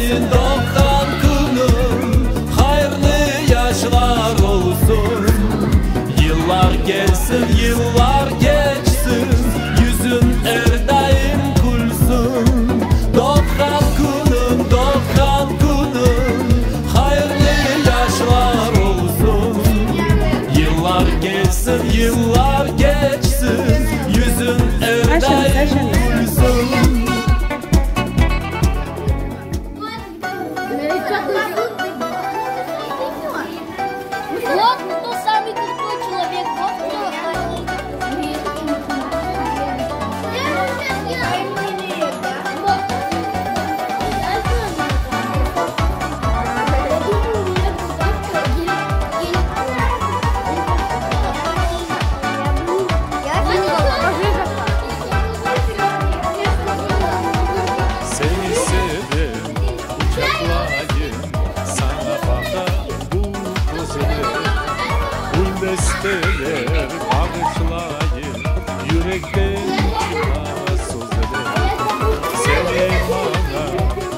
Senin doğğan künüñ hayırlı yaşlar olsun. Yıllar kelsin, yıllar keçsin, yüzüñ er daim külsün. Doğğan künüñ, doğğan künüñ hayırlı yaşlar olsun. Yıllar kelsin, yıllar keçsin, yüzüñ er daim külsün. Вот кто самый крутой человек, вот кто... Seni sevem, quçaqlayım, Saña baqa bu közlerim. Gül desteler bağışlayım, Yürekten çıqa sözlerim. Seniñ maña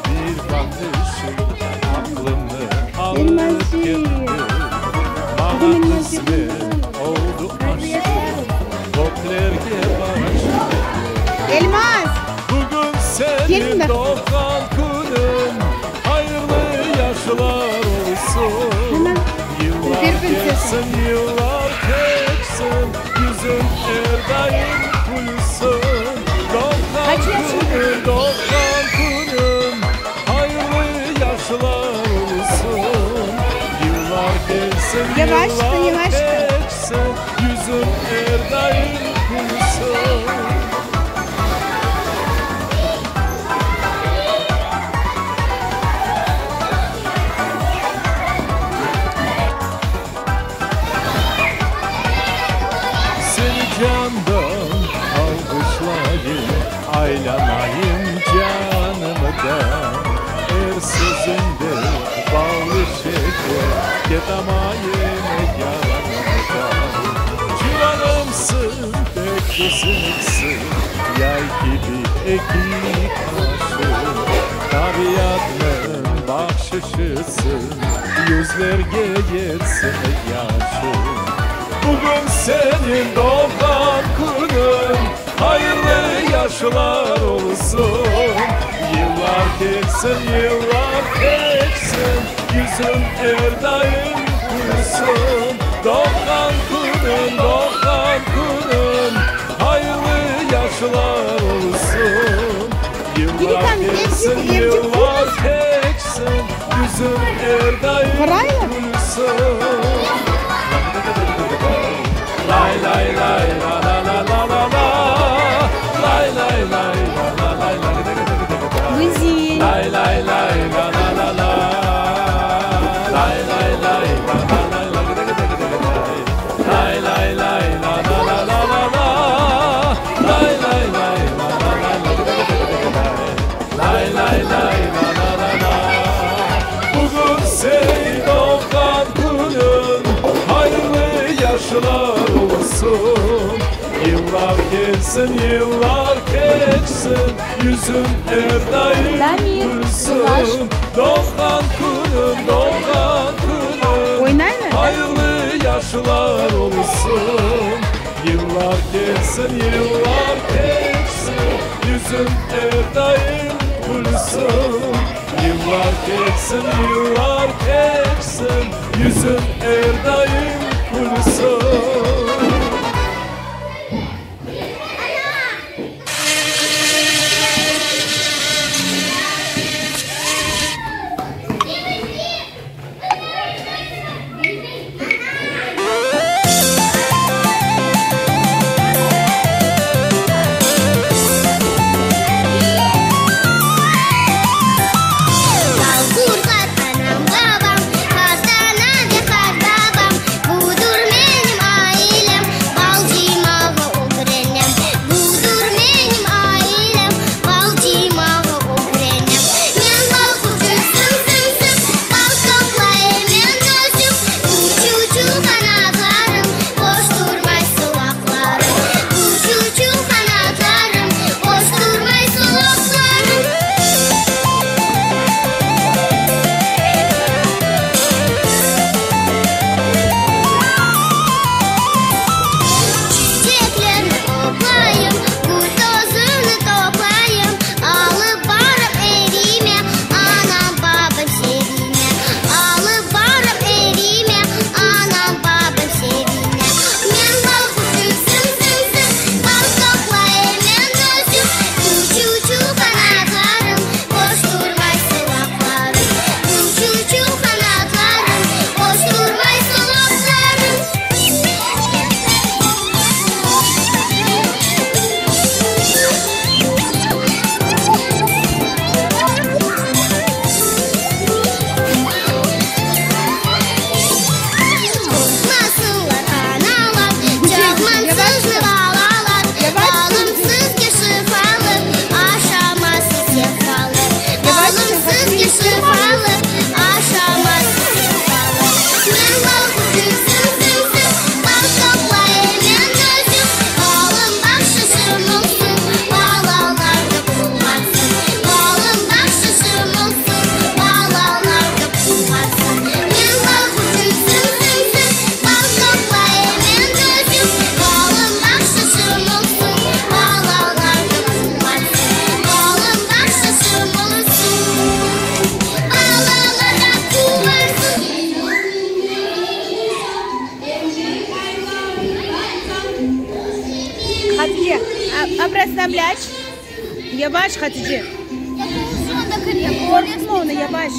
bir baqışıñ Aqlımnı alıp ketti. Maña qısmet oldı aşqıñ, Köklerge baş Elmaz! Bugün seniñ doğğan künüñ, Hayırlı yaşlar olsun. Yıllar kelsin, yıllar keçsin, Yüzüñ er daim külsün. Doğğan künüñ, doğğan künüñ, Hayırlı yaşlar olsun. Yıllar kelsin, Yavaş, yıllar yavaş. keçsin, Yüzüñ er daim külsün. Seni candan alğışlayım, Aylanayım canımdan. Er sözüñde ballı şeker, Ketamayım yanıñdan. Civanımsıñ, pek tüzüksiñ, Yay kibi eki qaşıñ. Tabiatnıñ bahşışısıñ, Yüzlerge yetsin yaşıñ. Bugün seniñ doğğan künüñ, Hayırlı yaşlar olsun. Yıllar kelsin, yıllar keçsin, Yüzüñ er daim külsün. Doğğan künüñ, doğğan künüñ, Hayırlı yaşlar olsun. Yıllar kelsin, yıllar keçsin, Yüzüñ er daim külsün. Lay lay lay la la la la la la Lay lay lay la la lay lay Güzel. Lay lay lay la la la la Lay lay lay la la lay lay Lay lay lay la la la la la la Lay lay lay la la lay lay Lay lay lay la la la la Bugün seniñ doğğan künüñ Hayırlı yaşlar olsun. Yıllar kelsin, yıllar keçsin, Yüzüñ er daim Damir, külsün. Doğğan künüñ, doğğan künüñ Oynaylar, da? Hayırlı yaşlar olsun. Yıllar kelsin, yıllar keçsin, Yüzüñ er daim külsün. Yıllar kelsin, yıllar keçsin, Yüzüñ er daim külsün. Kurban anam babam, qartanam ve qartbabam, Budır menim ailem. Ansamblâç. Yavaş, Hatice. Qorqutma onı, yavaş.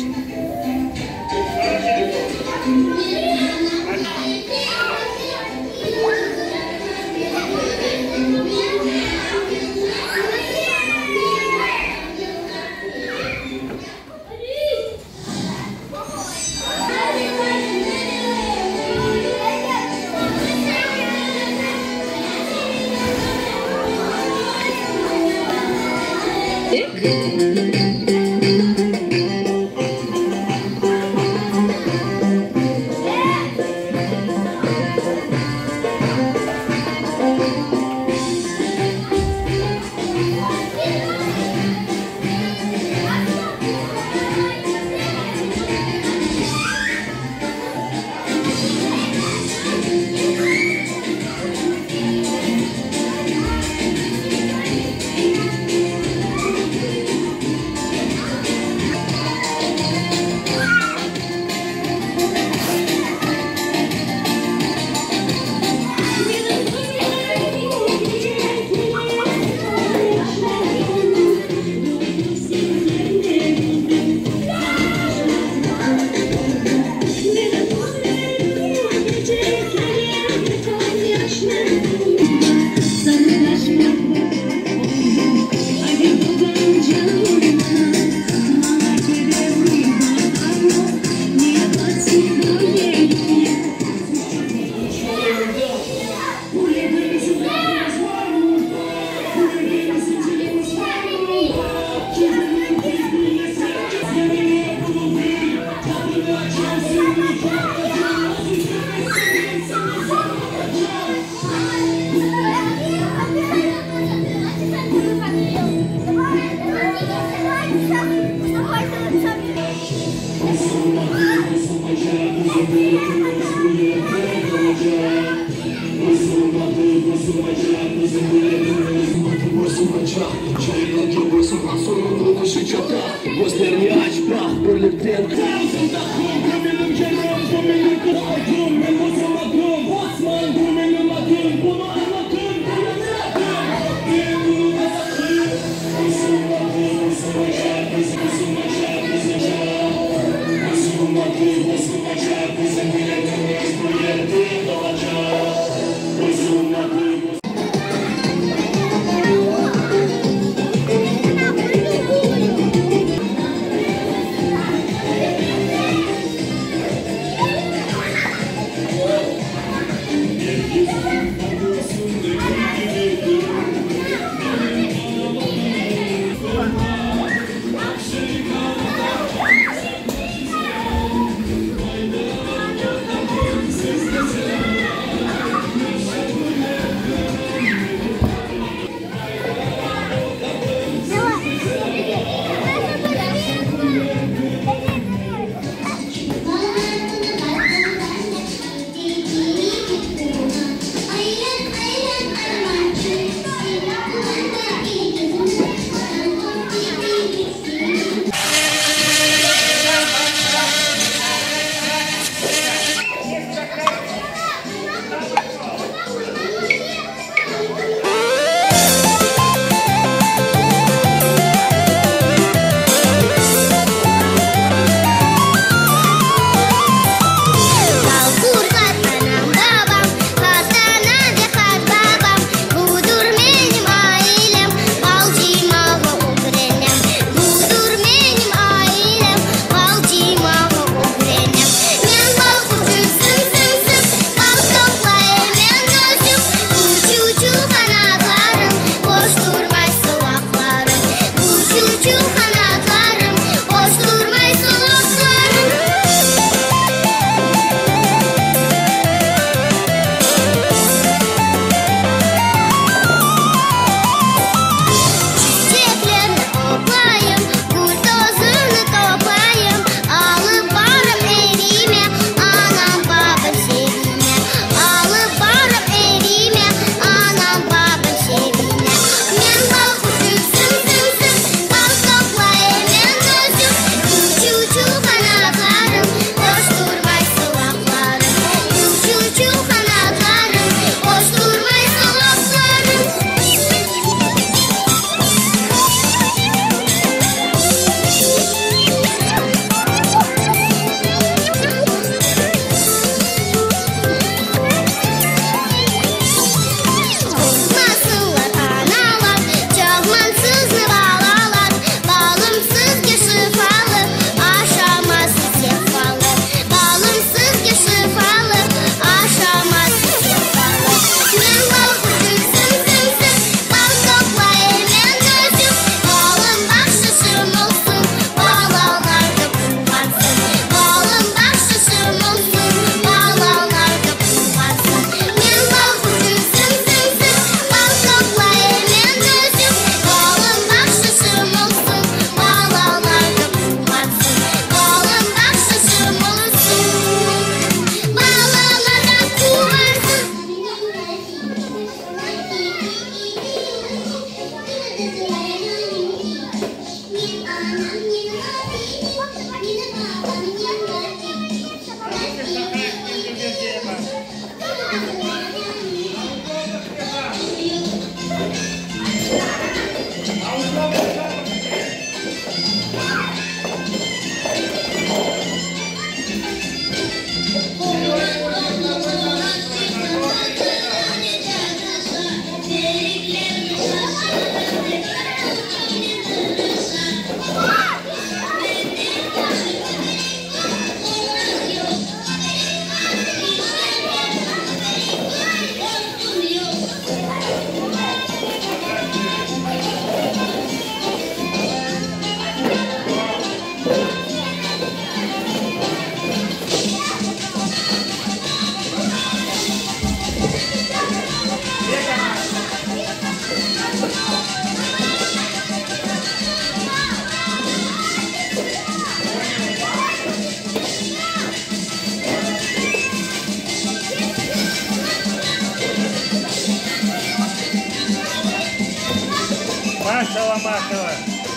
Maşalla, maşalla.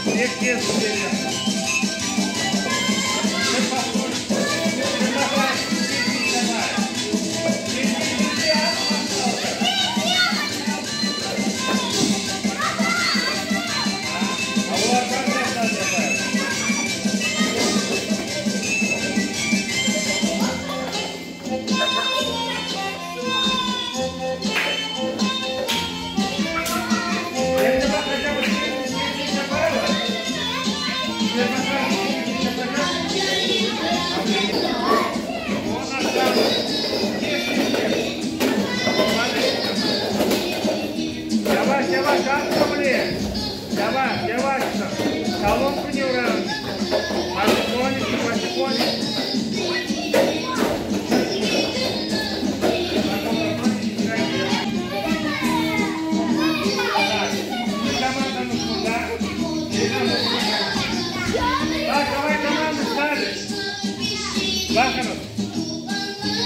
Pek tez tüzeliyor. Yavaş yavaş atma buraya. Yavaş yavaş. Колонку не уронить. Потихонечку, потихонечку. Так, команда нужна, да? Так, давай команду стали. Баханов.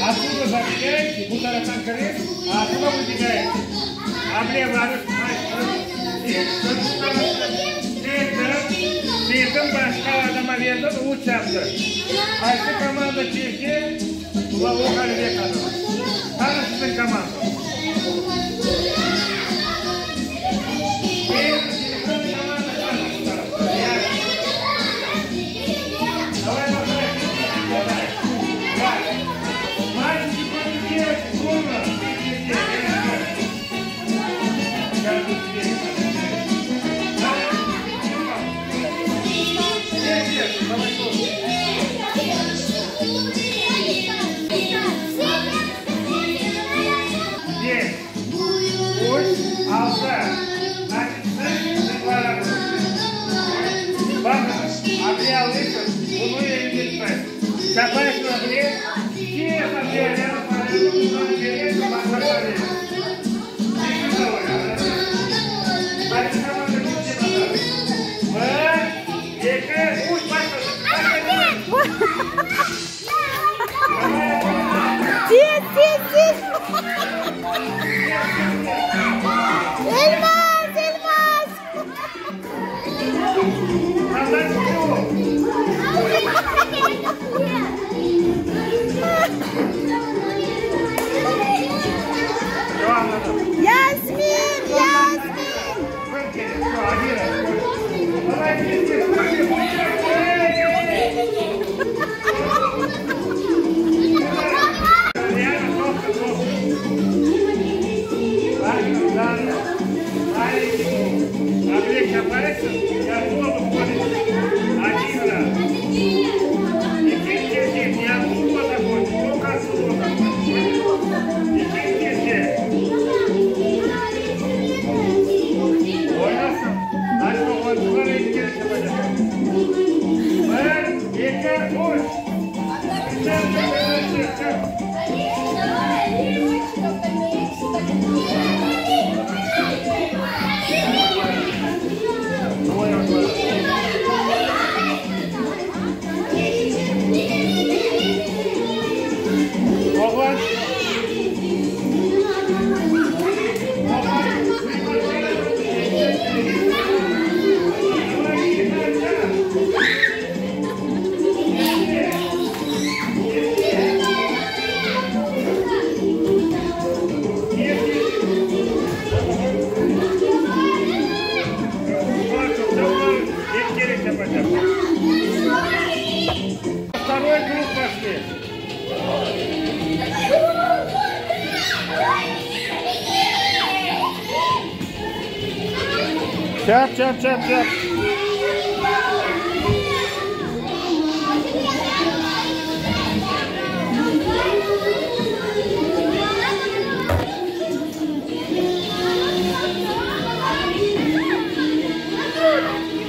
Оттуда забегаете, bu taraftan kirip, а оттуда выбегаете. Влево, Berdim başqa adama berdim, o çaptı. Qaysı komanda çekti, o ğalebe qazandı. Qani siziñ komanda? Давай, давай, давай. Так. Мальчики против девочек, дружно. Сейчас будет Нет, нет, давай тоже. Beş, üç, altı. Значит, siz Bakın, Andrei alırsın, bunu yenilmez. Çaparsın Andrei, всех Andrei, Значит, команда kimse basar. Bir, eki, üç, başladı. Başladı. Tez, tez, tez. Elmaz, Elmaz. Назад всё. Devam edin. Yasmin, Yasmin. Bir kere, всё, один раз. Давай, tez, tez, tez, tez. Реально, жестко, жестко. Ладно, ладно. Маленький. Андрей, чапайся, и оттуда выходит один раз. И тез, тез, не оттуда заходит, только оттуда заходит. И тез, тез, тез. Oynasın. Значит, oyuncular ilk kere çapacak. Bir, eki, üç. Çık, çık, çık, çık. Oy, oy, oy. Oğlan. Oğlan. Второй круг пошли. Çap, çap, çap, çap.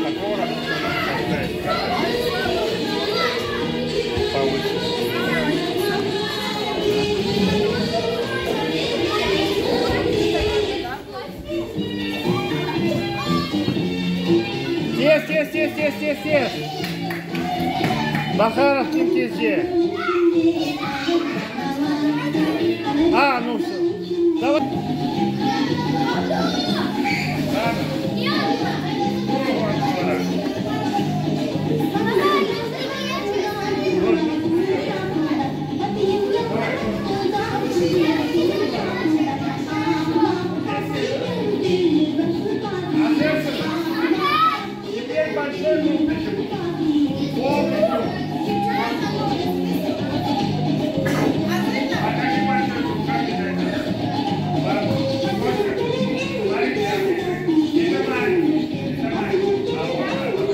Такого Повыше. Tez, tez, tez, tez, tez, tez. Бахаров kim tezce? А, ну все. Давай. Ладно. Теперь большой круг начнем. Полный круг. Покажи большой круг, как это? Ладно. Смотрите, это маленький, это маленький. А вот.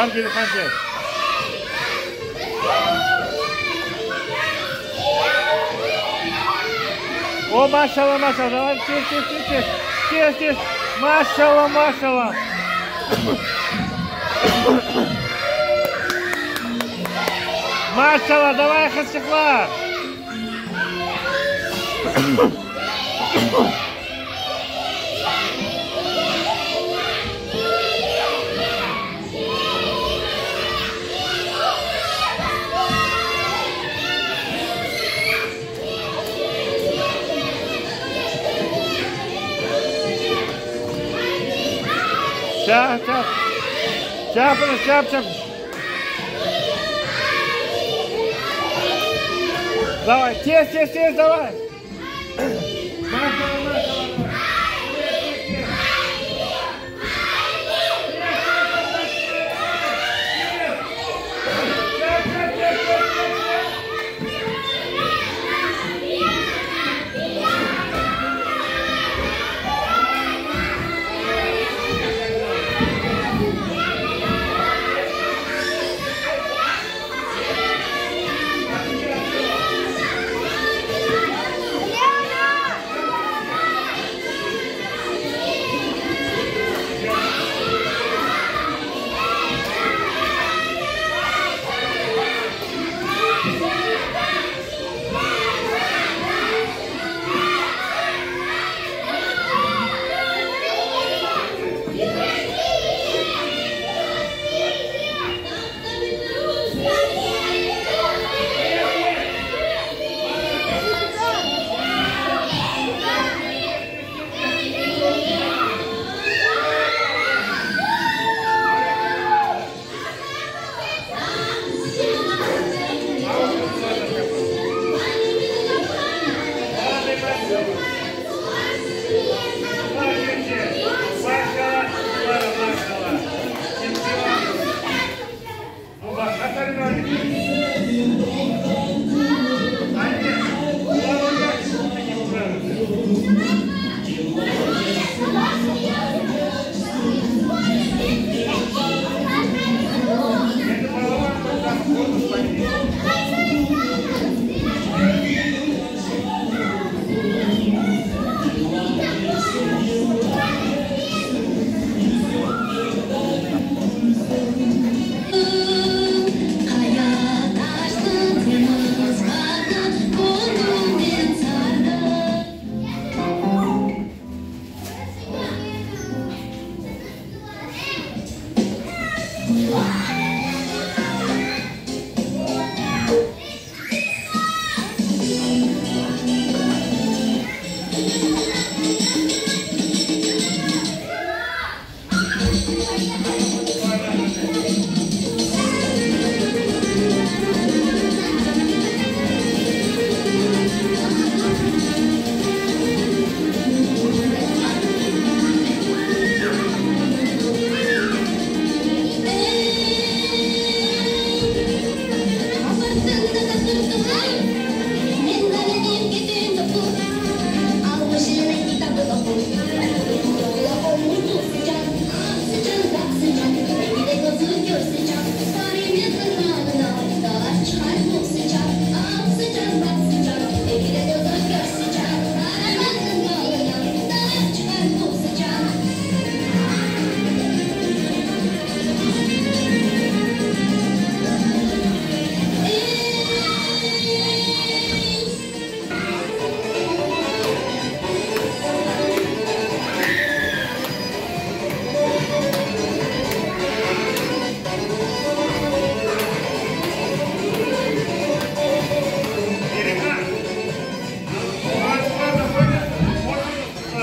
Bar Gelihan tez. O, maşallah, maşallah. Davay, tez, tez, tez, tez. Tez, tez. Maşallah, maşallah. Maşallah, davay, qızçıqlar. Çap, çap. Çapıñız, çap, çap. Davay, tez, tez, tez, davay. Maşallah, maşallah, davay. Tez, tez, tez. Tez, tez, tez, tez.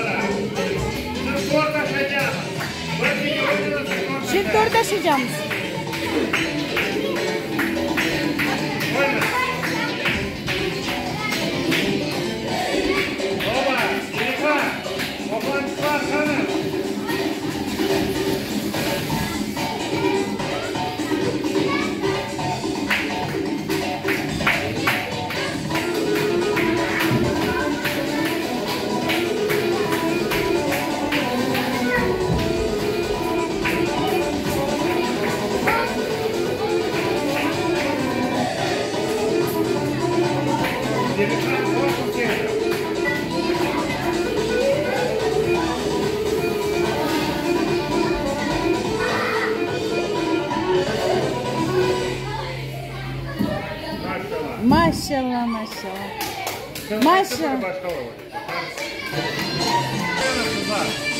Çap, çap, çap, çap, çap, çap. Şimdi tort aşacağımız. Vaqıt keldi. Maşallah. Maşallah, Maşallah, maşallah. Maşallah. Başqa olur. Qızlar.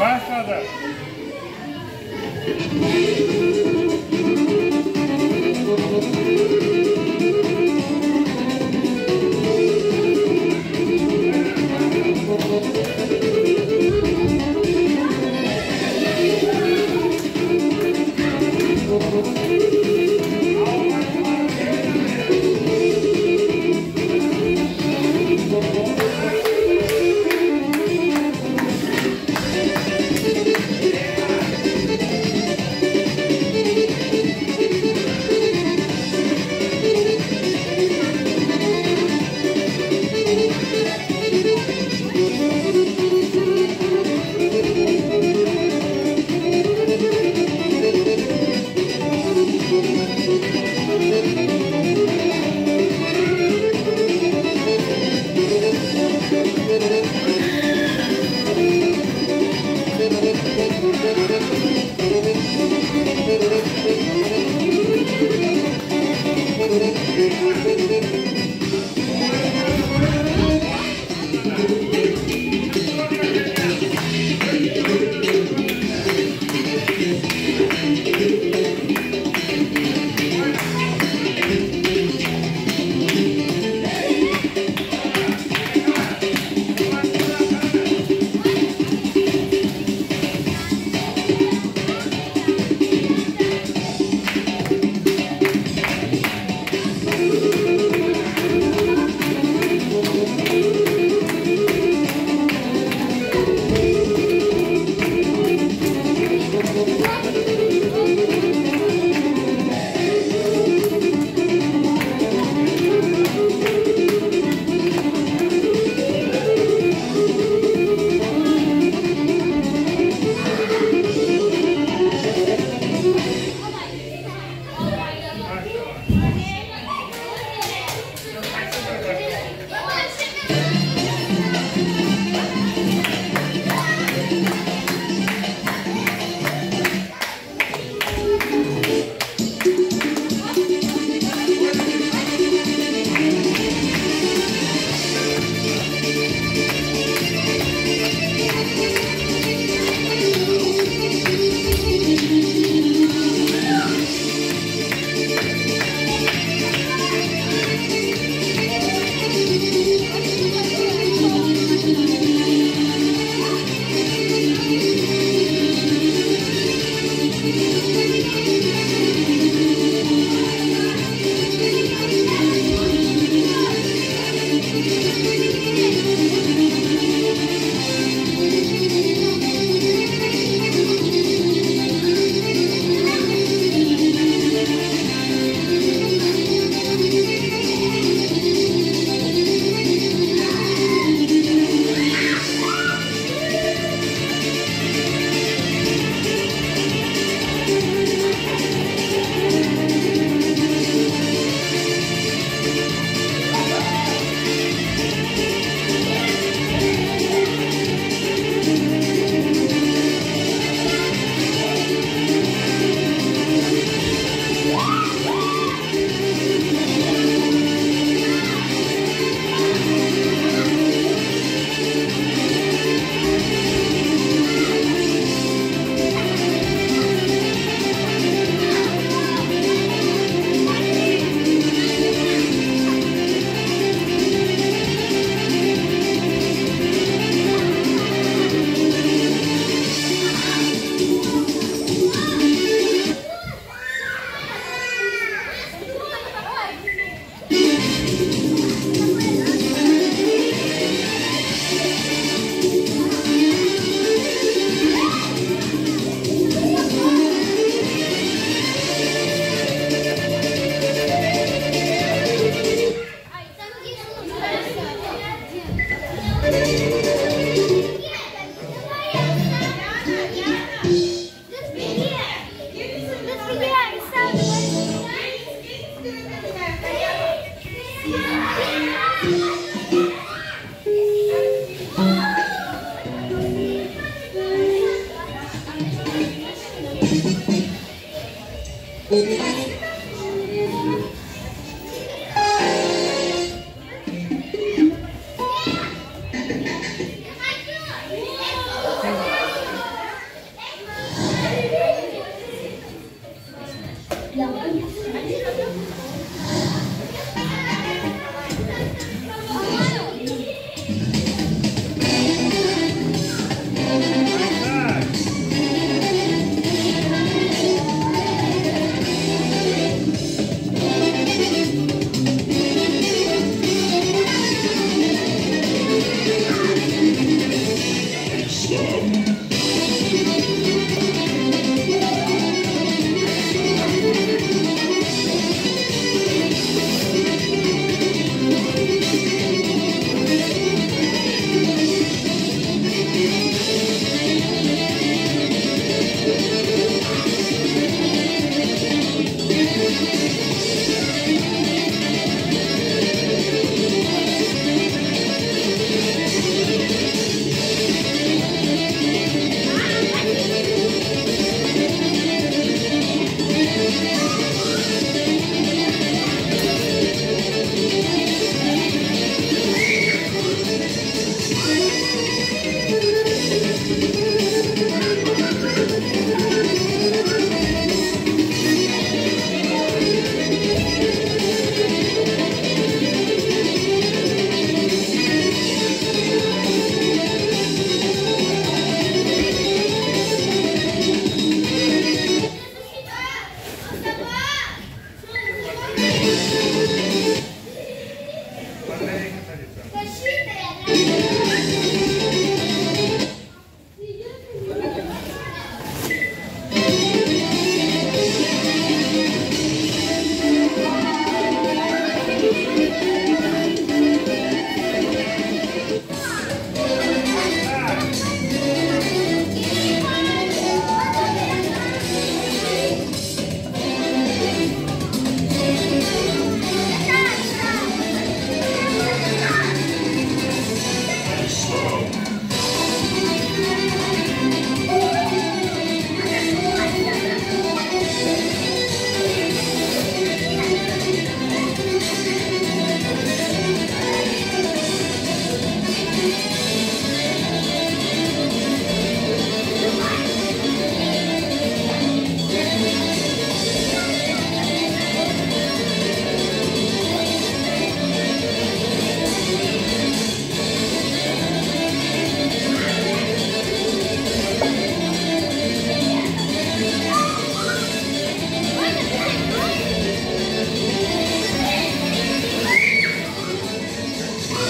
Başladı.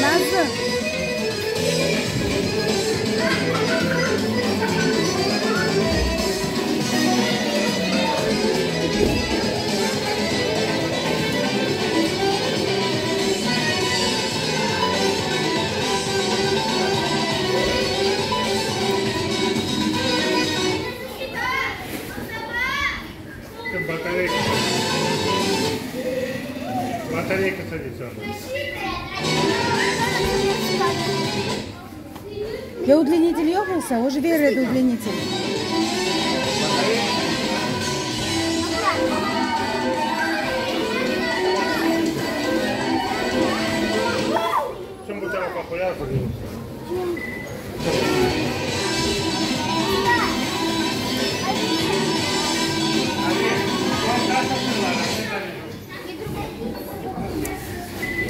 Nazlı. Батарейка садится. Ya удлинитель yoq olsa, o je ver edi удлинитель. Sen bu tarafa qoyarsıñ.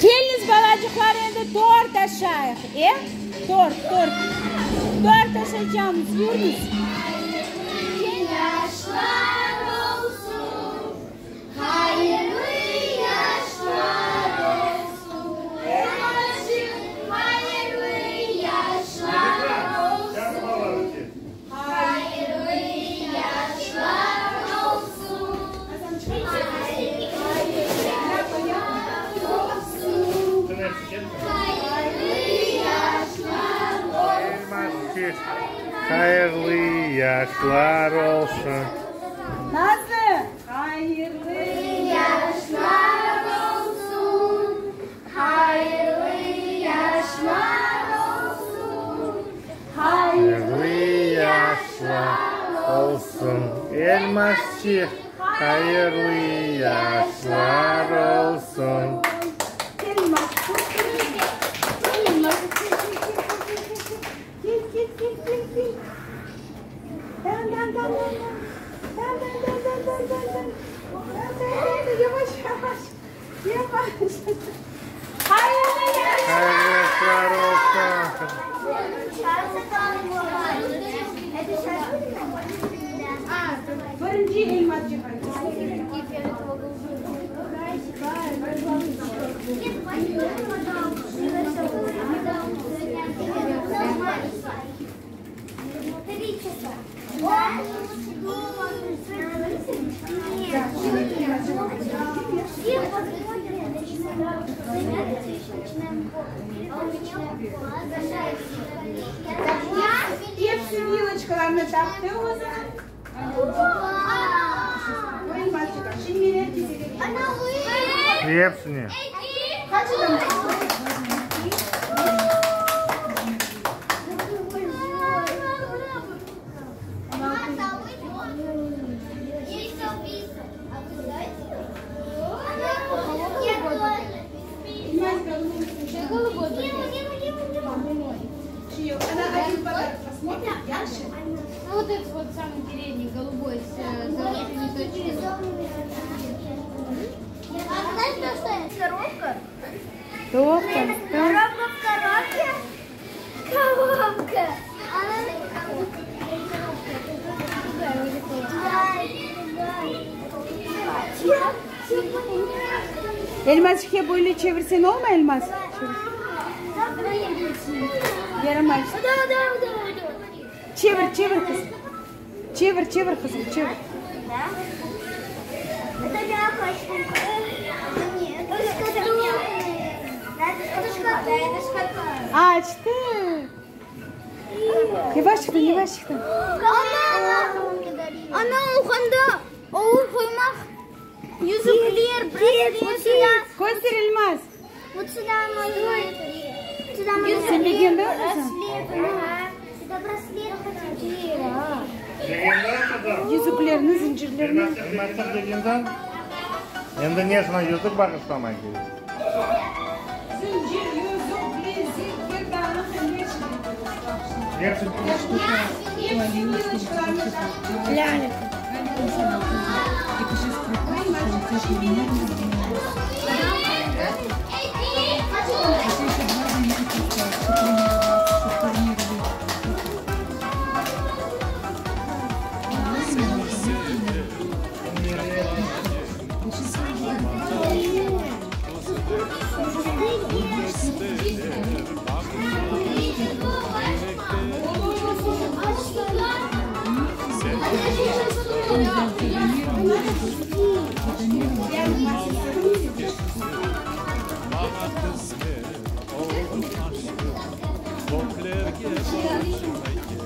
Keliñiz, balacıqlar, endi tort aşayıq, e? Tort, tort. Tort aşaycamız, yürüñiz. Yaşlar olsun, hayırlı yaşlar olsun, hayırlı yaşlar olsun, hayırlı yaşlar olsun, hayırlı yaşlar olsun, hayırlı yaşlar olsun. Hayırlı. yaşlar olsun. Nazlı, hayırlı yaşlar olsun, hayırlı yaşlar olsun, Hayırlı yaşlar olsun, Elmasçıq, hayırlı yaşlar olsun. Kel, Elmas, kel, Elmas, kel, kel, kel, kel, kel. Dan, dan, dan, dan, dan. Dan, dan, dan, dan, dan, dan, dan. Dan, dan, dan, dan. Yavaş, yavaş. Yavaş. Hayırlı yaşlar. Hayırlı yaşlar olsun. Birinci Elmasçıq. 3 часа. Episi viloçkalarnı taqtı o zaman. Elmasçıq, şimdi men er kesege Hepsine. Qaç adam? Elmas, Она один подарок посмотрит, Яши. Ну вот этот вот самый передний, голубой, с золотыми точками. А знаешь, что это? Коробка? Коробка. Коробка в коробке? Коробка. Она... Elmasçıq, böyle çevirsen olmay, Elmas? Yaramay. Да, да, да, да. Çevir, çevir qızım. Çevir, çevir qızım, çevir. Да? Это мягкая штука. Нет, это шкатулка. Да, это шкатулка. Это шкатулка. Açtı. Yavaşlıqtan, yavaşlıqtan. Ana, ana oğanda avur qoymaq yüzükler, браслет. Köster Elmas. Вот сюда можно. Сюда можно. Sen begendiñ qızım? Браслет. Ага. Сюда браслет хотим. Yüzüklerni, zıncırlarnı. Elmasçıq begendiñ? Endi ne saña yüzük bağışlamaq kerek? Zıncır, yüzük, bilezik, gerdanlıq, Hepsi Hepsi viloçkalarnı taqtı. Это сейчас прокручивается, это не Хотя еще два раза не просто тренироваться, Maña qısmet oldı aşqım Köklerge başıma yetti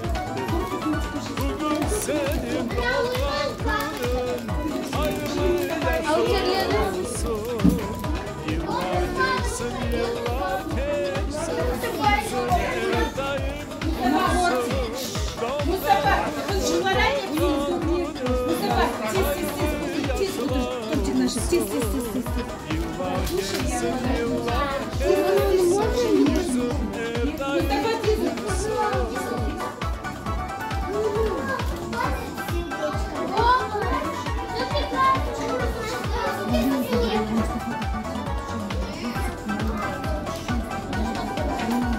Bugün seniñ doğğan künüñ Hayırlı yaşlar olsun Yıllar keçsin, yıllar keçsin Yüzüñ er daim külsin Mustafa, qızçıqlar Mustafa, tez, tez, tez, tez otur, тортик наш, tez, tez, tez, tez, tez. Yıllar keçsin, yıllar keçsin Yüzüñ er daim Mustafa, tez külsin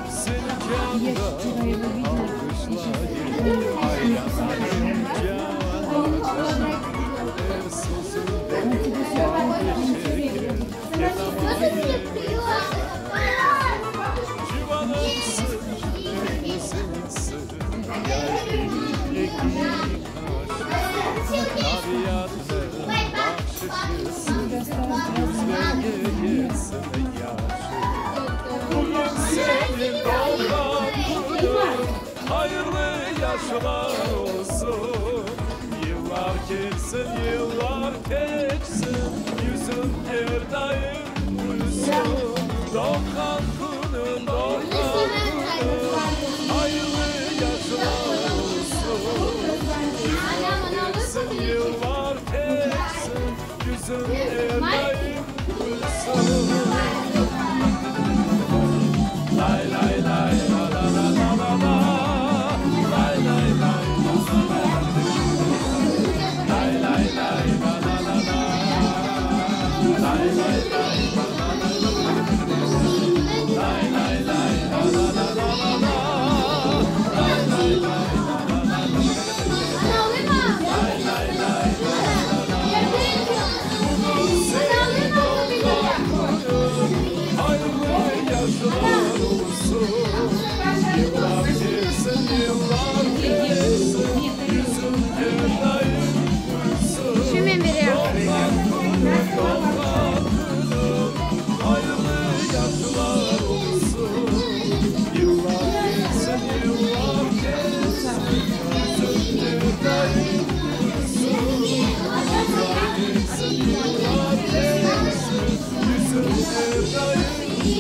Seni candan alqışlayım Aylanayım canım Er sözüñde bal şeker Civanımsıñ, denizimsiñ Yay eki qaşım Tabiatnıñ bahşışısıñ Yüzlerge yetsin yaşıñ Bugün seniñ doğğan künüñ Hayırlı yaşlar olsun. Kelsin, yıllar keçsin, Yüzüñ er daim külsün. Doğğan künüñ, doğğan künüñ, Hayırlı yaşlar olsun. Kelsin, yıllar keçsin, Yüzüñ er daim külsün. Lay lay lay la la la la la la Lay lay lay la la la Lay lay lay la la la la Lay lay lay la la la Lay lay lay la la la la la la Lay lay lay la la la Lay lay lay la la la Seniñ doğğan künüñ hayırlı yaşlar olsun Yıllar kelsin, yıllar kelsin, Yüzüñ er daim külsün. Doğğan künüñ, doğğan künüñ hayırlı yaşlar olsun Yıllar kelsin, yıllar kelsin, Yüzüñ er daim külsün. Yıllar kelsin, yıllar kelsin, Yüzüñ er daim külsün.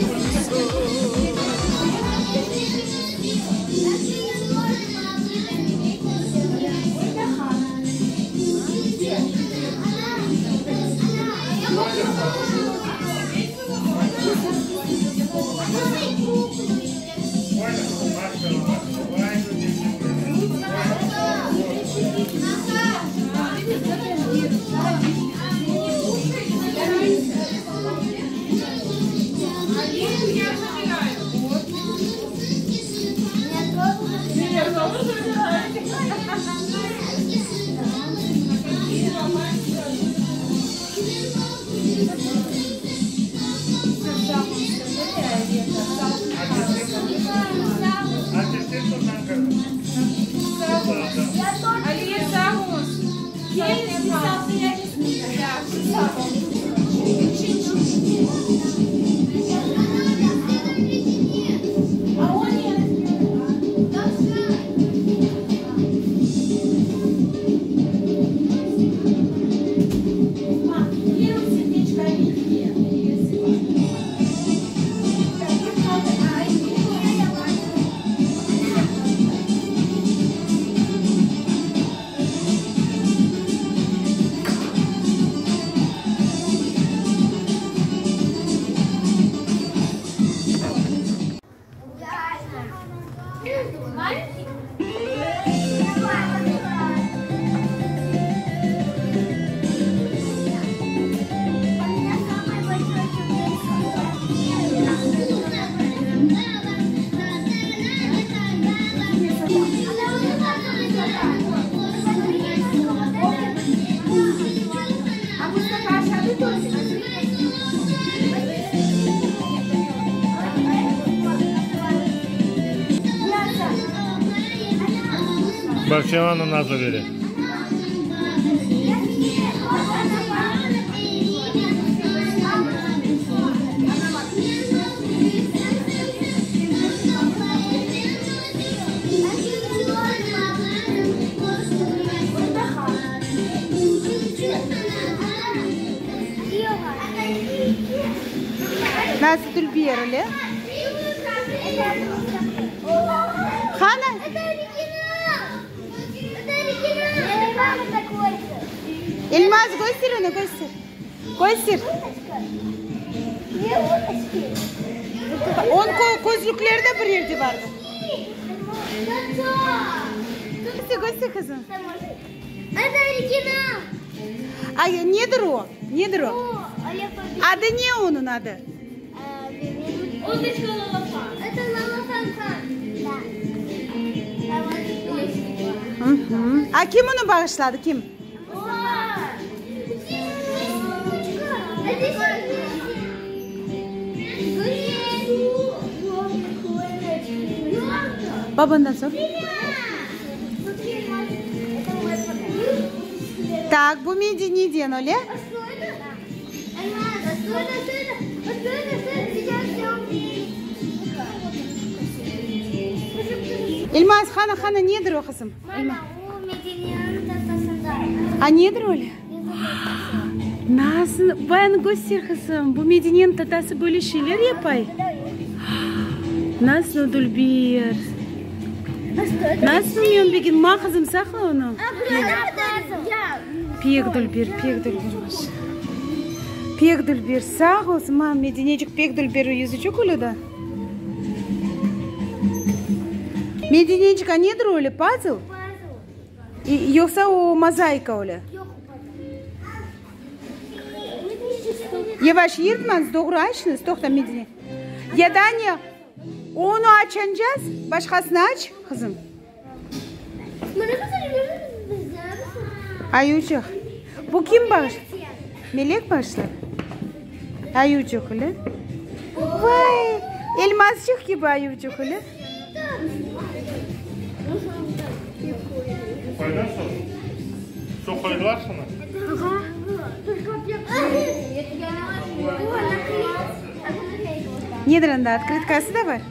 Bağçavanı Naza bere. Nasıl dülber, öyle? Qana? Elmaz, köster onı, köster. Köster. Onıñ közlükleri de bir yerde bardı. Köster, köster, qızım. Ay, nedir o? Nedir o? Adı ne onıñ adı? A kim onı bağışladı, kim? Babandan sor. Tak, bu Medineden öyle? Elmaz, qana, qana, nedir o, qızım? A nedir öyle? Nasıl? Bayanı köster, qızım. Bu Medineniñ tatası böyle şeyler yapay. Nasıl dülber. Nasıl men bugün? Ma, qızım, saqla onı. Pek dülber, pek dülber. Pek dülber. Sağ olsun, ma, Medinecik pek dülber yüzücük öyle da. Medinecik, a nedir öyle, pazl? Yoqsa o mozaika öyle? Yavaş yırtmañız, doğru açıñız, toqta, Medine. Ya da ne, onı açancaz, başqasını aç, qızım. Ayuçıq. Bu kim bağış? Melek bağışladı. Ayuçıq öyle. Vay, elmasçıq kibi ayuçıq öyle. Qoydan soñ su qoydılar şuna? Nedir anda, otkrıtkası da bar?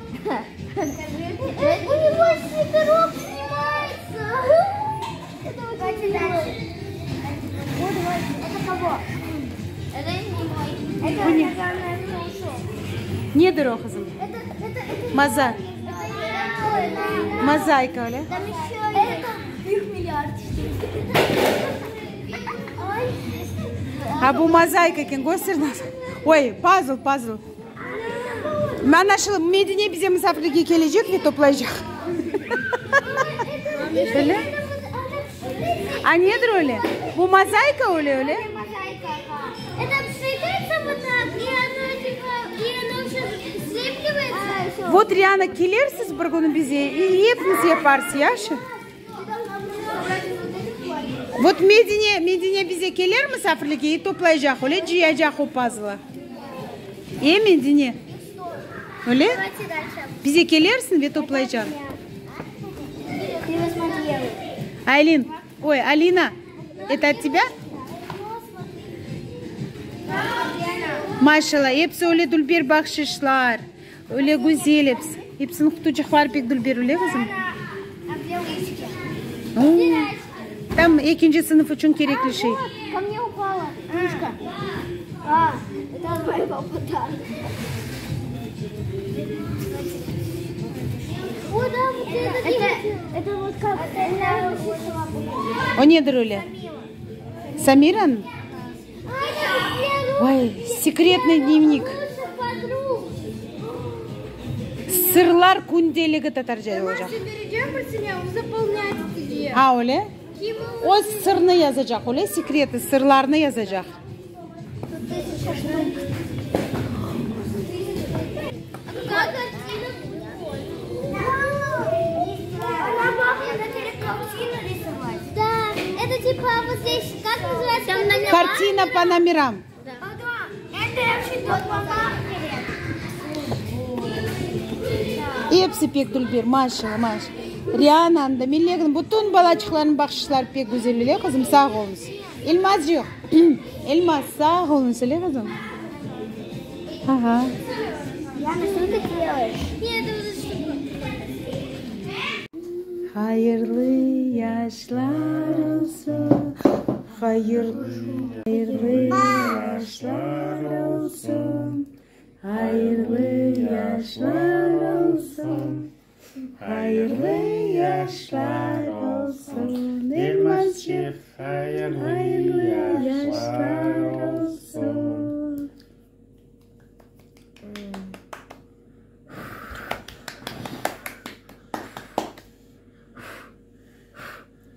Nedir o, qızım? Maza. Mozaika öyle. Ha, bu mozaika eken, köster. Oy, pazl, pazl. Mana şu Medine bize misafirlikke kelecek ve toplaycaq. Öyle? A nedir öyle? Bu mozaika öyle, öyle? Vot, Riana, kelersiz bir künü bize, i epimiz yaparsız, yahşı? Vot Medine, Medine bize keler misafirlikke i toplaycaq, öyle cıyacaq o pazlı. E, Medine? Öyle? Bize kelersiñ ve toplaycaq. Aylin, oy, Alina, eto ot tebâ? Maşallah, episi öyle dülber bahşışlar. Öyle güzel episi. Episiniñ qutucıqları pek dülber, öyle qızım? Tam ekinci sınıf içün kerekli şey. O nedir öyle? Samiranıñ? Vay, sekretnıy dnevnik. Sırlar kündeligi tatarca olacaq. A, öyle? O sırnı yazacaq, öyle? Sekreti, sırlarnı yazacaq. Kartina po nomeram. Episi pek dülber, maşallah, maşallah. Riananıñ da, Melekniñ, bütün balaçıqlarnıñ bahşışları pek güzel, öyle qızım, sağ oluñız. Elmazcıq, Elmaz, sağ oluñız, öyle qızım. Aha. Hayırlı yaşlar olsun, hayırlı yaşlar olsun, hayırlı yaşlar olsun, hayırlı yaşlar olsun, Elmazçıq, hayırlı yaşlar olsun.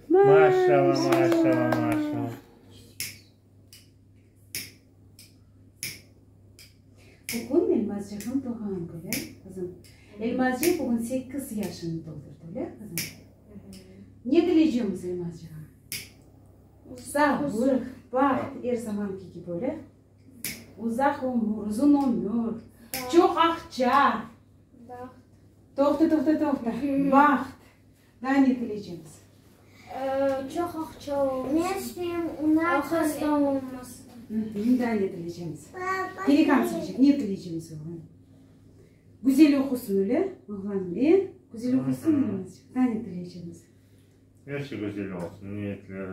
Maşallah, maşallah, maşallah. Bugün Elmazcıqnıñ doğğan künü, qızım. Elmazcıq bugün sekiz yaşını toldurdı, öyle, qızım? Ne tileycemiz Elmazcıqqa? Sağlıq, baht, er zamanki kibi, öyle? Uzaq ömür, uzun ömür, çoq aqça. Baht. Toqta, toqta, toqta. Baht. Daa ne tileycemiz? Çoq aqça olsun. Hasta olmasın. Daa ne tileycemiz? Pelikan söyleycek. Ne tileycemiz oğlan? Güzel oqusın, öyle, oğlanım, e? Güzel oqusın, Daa ne tileycemiz? Er şey güzel olsun, niyetleri.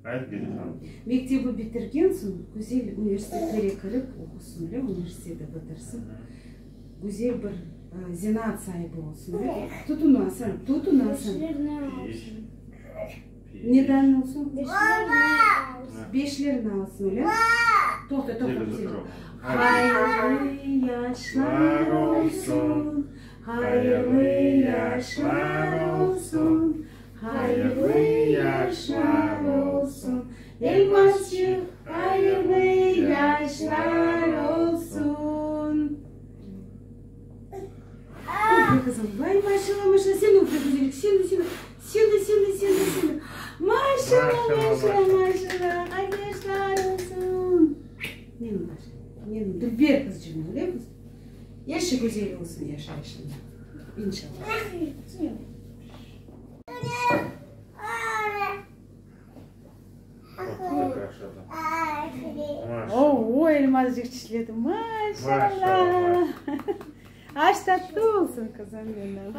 Ayt, Gedihan. Mektebi bitirgen soñ, güzel universitetlere kirip oqusın, öyle, universiteti bitirsin, güzel bir zenaat saibi olsun, öyle. Tut onı, Asan, tut onı, Asan. Neden olsun? Beşlerini alsın, öyle? Toqta, toqta, güzel. Hayırlı yaşlar olsun, hayırlı yaşlar olsun, hayırlı yaşlar olsun, Elmasçıq, hayırlı yaşlar olsun. Üfle, qızım, vay, maşallah, maşallah, sen üfle, güzelik, sen de, sen de, sen de, sen de, sen de, sen de, maşallah, maşallah, maşallah, hayırlı yaşlar olsun. Menim başım, menim dülber qızçığım, öyle mi? Yaşı güzel olsun yaşayışında, inşallah. O-o, Elmazcıq çişledi, maşallah! Aş tatlı olsun, qızım benim.